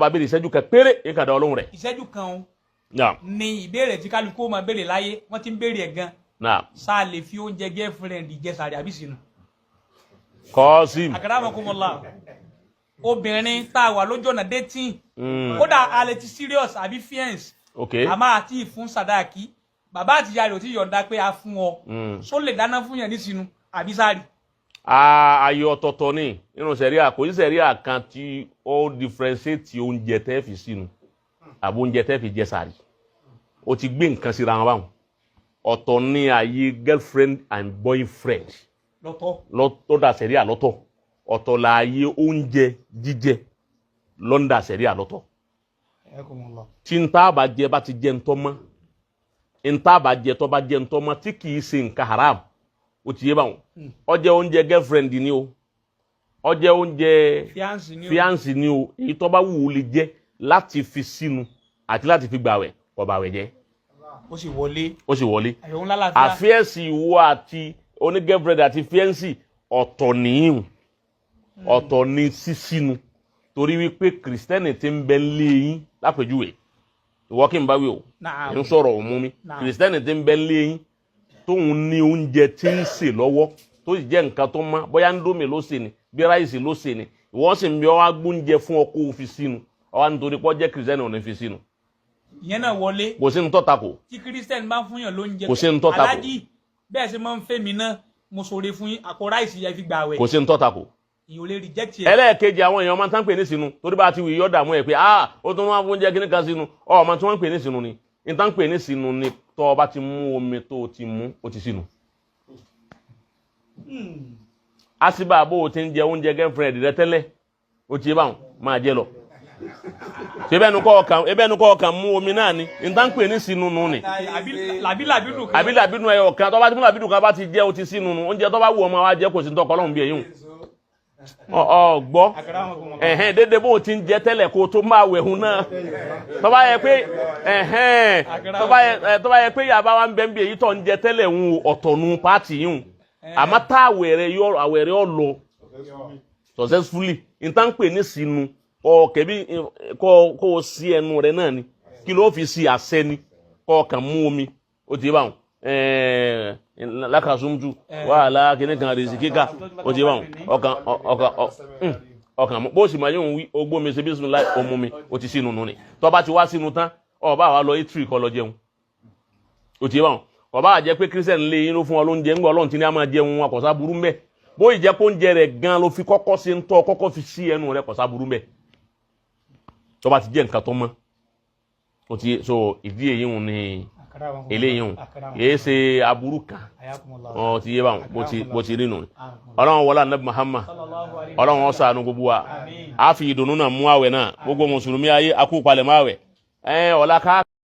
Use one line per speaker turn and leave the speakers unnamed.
Bá béèrè ìṣẹ́jú kan péré, ìkàdá ọlọ́run rẹ̀.
Ìṣẹ́jú kan o.
Naam.
Ni ìbéèrè tí kálukú máa béèrè láyé, wọ́n ti ń béèrè ẹ̀ gan.
Naam.
Sáà lè fi oúnjẹ girlfriend jẹ sàrí àbí sínú?
Kọ́sìm.
Akramakumullah, obìnrin tá a wà lójú ọ̀nà dating, kódà a lè ti serious àbí fiance, a máa ti fún sàdáàkì, bàbá àti ìyá rẹ̀ ò tí yọ̀ǹda pé a fún ọ, só lè dáná fún yàn ní sínú àbí sáré?
Ààyè ọ̀tọ̀ọ̀tọ̀ ni nínú sẹ̀ríà. Kò sí sẹ̀ríà kan tí ó differentiate oúnjẹ tẹ́ fi sínú àbí oúnjẹ tẹ́ fi jẹ sàrí. O ti gbé nǹkan síra wọn báwọn. Ọ̀tọ̀ ní ààyè girlfriend and boyfriend
lọ́tọ̀.
Lọ́dà sẹ̀ríà lọ́tọ̀. Ọ̀tọ̀ láàyè oúnjẹ jíjẹ lọ́ndà sẹ̀ríà lọ́tọ̀. Tí n tá bá jẹ bá ti jẹ ntọ́ mọ́, n tá bá jẹ tọ́ bá jẹ ntọ́ mọ́, tí kì í ṣe nǹkan haram, ó ti yé báwọn. Ó jẹ́ oúnjẹ girlfriend ni o, ó jẹ́ oúnjẹ
fiance ni o.
Fiance ni o, èyí tó bá wù ú lè jẹ láti fi sínú àti láti fi gbàwẹ̀, kò bàwẹ̀ jẹ́.
Ó sì wọlé.
Ó sì wọlé.
Àyẹ̀wò ńlá láfíà.
Àfíẹ́sì ìwọ àti oní girlfriend àti fiance ọ̀tọ̀ nìyíùn, ọ̀tọ̀ ní sísínú, torí wípé kìrìsìtẹ́nì ti ń bẹ lé yín lápèjúwe, ìwọ kí n bá wí o, ń sọ̀rọ̀ òmú mi. Kìrìsìtẹ́nì ti ń bẹ lé yín tóun ní oúnjẹ tí ń sè lọ́wọ́, tó sì jẹ́ nǹkan tó mọ́, bóyá Indomie ló sè ní, bí rice ló sè ní, ìwọ sì ń bí ọ wá gbóúnjẹ fún ọ kó o fi sínú, ọ wá nítorí pé ó jẹ́ kìrìsìtẹ́nì ò ní fi sínú.
Ìyẹn náà wọlé.
Kò sí ní tọ́ta kò.
Tí kírísítẹ́nì bá fún yàn lóúnjẹ.
Kò sí ní tọ́ta kò.
Aláàjì, bẹ́ẹ̀ ṣe máa ń fẹ́ mi náà, mo ṣoore fún yín, àpò rice yẹn fi gbààwẹ̀.
Kò sí ní tọ́ta kò.
Ìyẹn ò lè reject ẹ̀.
Ẹlẹ́ẹ̀kejì, àwọn èèyàn máa ń tán pè ní sínú, torí bá a ti wì yọ́ dààmú ẹ̀ pé ah, ó tún wá fún oúnjẹ kíní kan sínú. Ọmọ tí wọ́n ń pè ní sínú ni, ní tán pè ní sínú ni tó o bá ti mú omi tó o ti mú, o ti sínú. Àsìbà bó o ti ń jẹ oúnjẹ girlfriend rẹ tẹ́lẹ̀, o ti yé báwọn, máa jẹ lọ. Ṣé bẹ́ẹ̀ nu kọ́ ọkàn mú omi náà ni, ní tán pè ní sínú nu ni.
Àbí làbí làbí dùn kan.
Àbí làbídùn ẹyọ kan tó bá ti mú làbídùn kan bá ti jẹ́, o ti sínú nu. Oúnjẹ tó bá wù ọmọ wa jẹ, kò sí ní tọkọ ọlọ́run bí ẹ̀yìn ọ ọ gbọ́. Ẹ̀hẹ́n, dédé bó o ti ń jẹ tẹ́lẹ̀ kó o tó máa wẹ̀hún náà, tó bá yẹ pé ẹ̀hẹ́n, tó bá yẹ pé yàrá wa ń bẹ́ ń bí èyí tó ń jẹ tẹ́lẹ̀ ń ọ̀tọ̀ nu pàtì yìí ń, àmọ́ tá àwẹ̀ rẹ yọ, àwẹ̀ rẹ ọ lọ successfully. N tá ń pè ní sínú ọ kẹbi kó o sí ẹnu rẹ náà ni, kí ló fi sí àṣẹ ni, kó o kàn mú omi, ó ti báwọn lákàsúntù wàhálà kìnnì kan rèsì kíkà, ó ti báwọn ọkàn ọkàn ọkàn bó sì máa yóò wí ogbó mi ṣe bísí omu mi, ó ti sínú nù ni. Tó bá ti wá sínú tán, ó bá wa lọ itri kó lọ jẹun, ó ti báwọn. Kò bá jẹ́ pé Christian lé yín ló fún ọ lóúnjẹ ńgbà Ọlọ́run ti ní a máa jẹun wọn, kò sá burú mbẹ́. Bó ìjẹ́ kó oúnjẹ rẹ̀ gan ló fi kọ́kọ́ sí ń tọ́ kọ́kọ́ fi sí ẹnu rẹ̀, kò sá burú mbẹ́ tó bá ti jẹ́ nǹkan tó mọ́. Ó ti so ìdí èyí hùn ni eléyìí hùn kìí ṣe aburú kan. Ọ ti yé báwọn, bó ti rí nù. Ọlọ́run wọlé anabi Muhammad, Ọlọ́run ó ṣàánú gbogbo wa. A fi ìdùnnú náà mú àwẹ̀ náà. Gbogbo mùsùlùmí ayé akú palẹ̀ mọ́ àwẹ̀ ẹ ọ̀la ká.